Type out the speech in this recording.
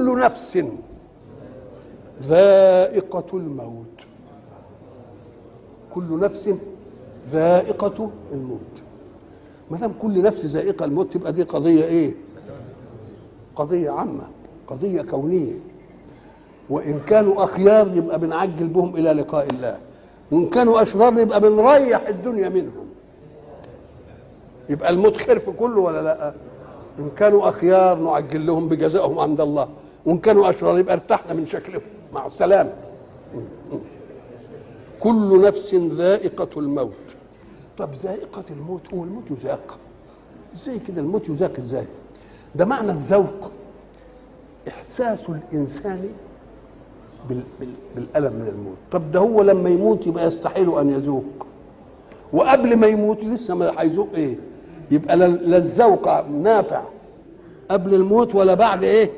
كل نفس ذائقة الموت. كل نفس ذائقة الموت. ما دام كل نفس ذائقة الموت تبقى دي قضية ايه؟ قضية عامة، قضية كونية. وإن كانوا أخيار يبقى بنعجل بهم إلى لقاء الله، وإن كانوا أشرار يبقى بنريح الدنيا منهم. يبقى الموت خير في كله ولا لا؟ إن كانوا أخيار نعجل لهم بجزائهم عند الله، وإن كانوا أشرار يبقى ارتحنا من شكلهم، مع السلامة. كل نفس ذائقة الموت. طب ذائقة الموت، هو الموت يذاق ازاي كده؟ الموت يذاق ازاي؟ ده معنى الذوق إحساس الإنسان بالألم من الموت. طب ده هو لما يموت يبقى يستحيل أن يذوق، وقبل ما يموت لسه ما هيذوق إيه؟ يبقى لا الذوق نافع قبل الموت ولا بعد إيه؟